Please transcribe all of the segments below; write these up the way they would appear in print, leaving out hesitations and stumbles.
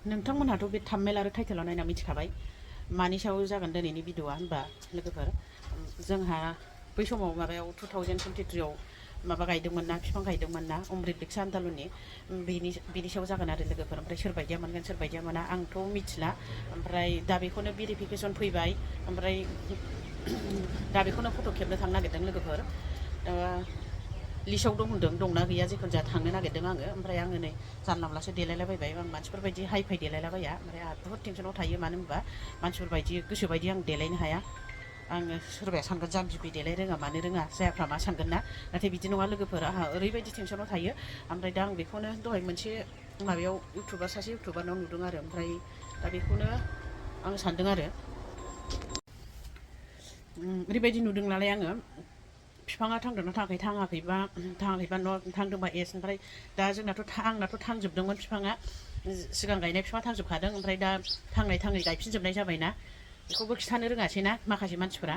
नोंथांमोनहाथ' बे थाम्बनेल आरो टाइटेलाव नायना मिथिखाबाय मानि सायाव जागोन दिनैनि भिडिअ'आ होनबा लोगोफोर जोंहा बै समाव माबायाव 2023आव माबा गायदोंमोन ना बिफां गायदोंमोन ना अमृत ब्रिक्शा आन्दलननि बेनि सायाव जागोन आरो लोगोफोर ओमफ्राय सोरबायदिया मोनगोन सोरबायदिया मोना आंथ' मिथिला ओमफ्राय दा बेखौनो भेरिफिकेसन फैबाय ओमफ्राय दा बेखौनो फट' खेबनो थांनो नागिरदों लोगोफोर लिस्टआव दं होनदों दंना गैया जिखुनु जाया थांनो नागिरदों आङो ओमफ्राय आङो नै जानला देलायलाबायबाय आं मानसिफोरबायदि हाइफाइ देलायलाबाया ओमफ्राय आंहा बुहुद टेनसनाव थायो मानो होनबा मानसिफोरबायदि गोसोबायदि आं देलायनो हाया आङो सोरबाया सानगोन जाम्बि देलाय रोङा मानो रोङा जायाफ्रा मा सानगोन ना नाथाय बिदि नङा लोगोफोर आंहा ओरैबायदि टेनसनाव थायो ओमफ्राय दा आं बेखौनो दहाय मोनसे माबायाव सासे इउटुबारनाव नुदों आरो ओमफ्राय दा बेखौनो आं सानदों आरो ओरैबायदि नुदों नालाय आङो बिफाङा थांदोंना थाङाखैबा न' थांदोंबा एस ओमफ्राय दा आंनाथ' थांजोबदोंमोन बिफाङा सिगां गायनाय बिफाङा थांजोबखादों ओमफ्राय दा थाङै गायफिनजोबनाय जाबायना बेखौबो खिथानो रोङासै ना माखासे मानसिफोरा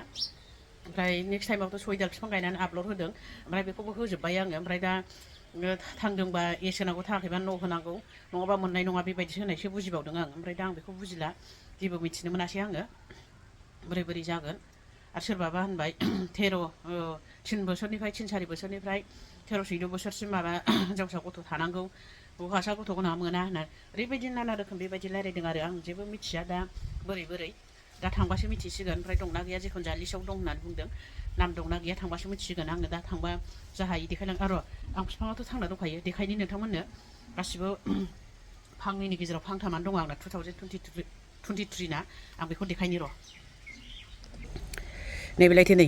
ओमफ्राय नेक्स्ट टाइमावथ' सयदाल बिफां गायनानै आपल'ड होदों ओमफ्राय बेखौबो होजोब्बाय आङो ओमफ्राय दा थांदोंबा एस होनांगौ थाङाखैबा न' होनांगौ नङाबा मोननाय नङा बेबायदि होनायसो बुजिबावदों आं ओमफ्राय दा आं बेखौ बुजिला जेबो मिथिनो मोनासै आङो बोरै जागोन आरो सोरबाबा होनबाय 3 बोसोरनिफ्राय 3-4 बोसोरनिफ्राय 13-14 बोसोरसिम माबा हिनजावसा गथ' थानांगौ हौवासा गथ'खौ मोना होनना ओरैबायदि नाना रोखोम बेबायदि रायलायदों आरो आं जेबो मिथिया दा बोरै दा थांबासो मिथिसिगोन ओमफ्राय दंना गैया जिखुनु जाया लिस्टआव दं होननानै बुंदों नाम दंना गैया थांबासो मिथिसिगोन आङो दा थांबा जाहायो देखायलां आं बिफाङाथ' थांना दंखायो देखायनि नोंथांमोननो गासिबो फांनैनि गेजेराव फांथामानो दं आंना 2023 ना आं बेखौ देखायनि र' नैबेलायथो नै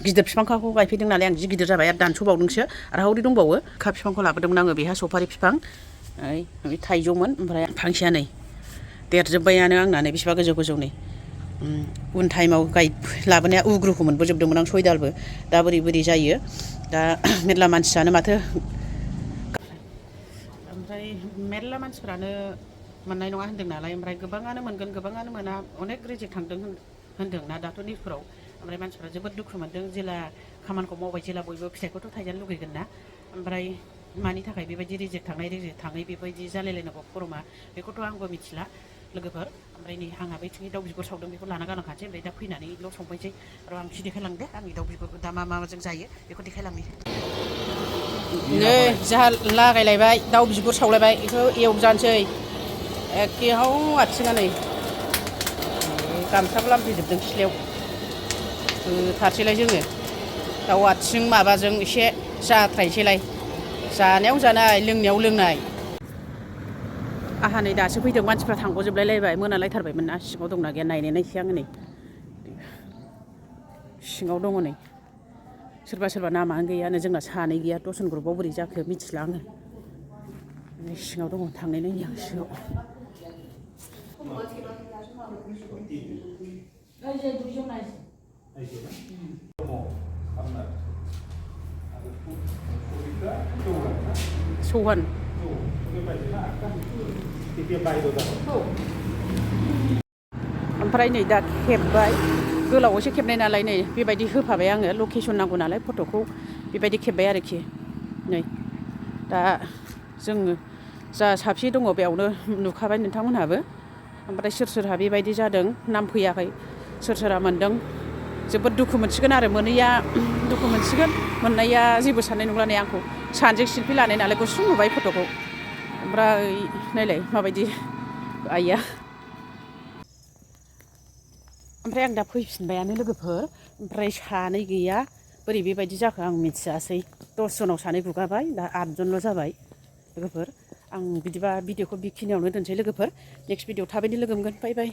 गिदिर बिफांखौ गायफैदों नालाय आं जि गिदिर जाबाय आरो दानस'बावदोंसो आरो हावरि दंबावो बिफांखौ लाबोदोंमोन आङो बेहा सफारि बिफां ओइ थाइजौमोन ओमफ्राय फांसेया नै देरजोब्बायानो आंना नै बेसेबा गोजौ नै उन टाइमाव लाबोनाया उग्रुखौ मोनबोजोबदोंमोन आं 6 दालबो दा बोरै जायो दा मेरला मानसियानो माथो ओमफ्राय मेरला मानसिफ्रानो मोननाय नङा होनदों नालाय ओमफ्राय गोबाङानो मोनगोन गोबाङानो मोना अनेक रिजेक्ट थांदों होनदों ना दाथ' निउसफोराव ओमफ्राय मानसिफ्रा जोबोद दुखु मोनदों जेला खामानिखौ मावबाय जेला बयबो फिथाइखौथ' थायजानो लुगैगोन ना ओमफ्राय मानि थाखाय बेबायदि रिजेक्ट थाङै बेबायदि जालायलायनांगौ फरमा बेखौथ' आंबो मिथिला लोगोफोर ओमफ्राय नै आंहा बैथिंनि दाउ बिगुर सावदों बेखौ लाना गालांखानोसै ओमफ्राय दा फैनानैल' संफैनोसै आरो आं एसे देखायलांदे आंनि दाउ बिगुरखौ दा माजों जायो बेखौ देखायलांनि नै जोंहा लागायलायबाय दाउ बिगुर सावलायबाय बेखौ एवजानोसै एखेहाव आथिङा नै गामसाबो लामफैजोबदों सिथ्लायाव होथारसैलाय जोङो दाउ आथिं माबाजों एसे जाथ्रायसैलाय जानायाव जानाय लोंनायाव लोंनाय आंहा नै दासो फैदों मानसिफ्रा थांग'जोबलायलायबाय मोनालायथारबायमोन ना सिङाव दंना गैया नायनायसै आङो नै सिङाव दङ नै सोरबा नामानो गैयानो जोंना सानै गैया दर्शन ग्रुपआव बोरै जाखो मिथिला आङो सिङाव दङ थांनाय नायनि आं सिङाव सोहान ओमफ्राय नै दा खेबबाय गोलावैसो खेबनाय नालाय नै बेबायदि होफाबाय आङो लकेसन नांगौ नालाय फट'खौ बेबायदि खेबबाय आरोखि नै दा जोङो जा साबसे दङ बेयावनो नुखाबाय नोंथांमोनहाबो ओमफ्राय सोरहा बेबायदि जादों नाम फैयाखै सोरहा मोनदों जोबोद दुखु मोनसिगोन आरो मोनैया दुखु मोनसिगोन मोननाया जेबो साननाय नंला नै आंखौ सानजों सेलफि लानाय नालाय गुसुं नुबाय फट'खौ ओमफ्राय नायलाय माबायदि आइया ओमफ्राय आं दा फैफिनबायानो लोगोफोर ओमफ्राय सानै गैया बोरै बेबायदि जाखो आं मिथियासै 10 जनाव सानै गुगाबाय दा 8 जनल' जाबाय लोगोफोर आं बिदिबा भिडिअखौ बेखिनियावनो दोनसै लोगोफोर नेक्स्ट भिडिअ थाबैनो लोगो मोनगोन बाय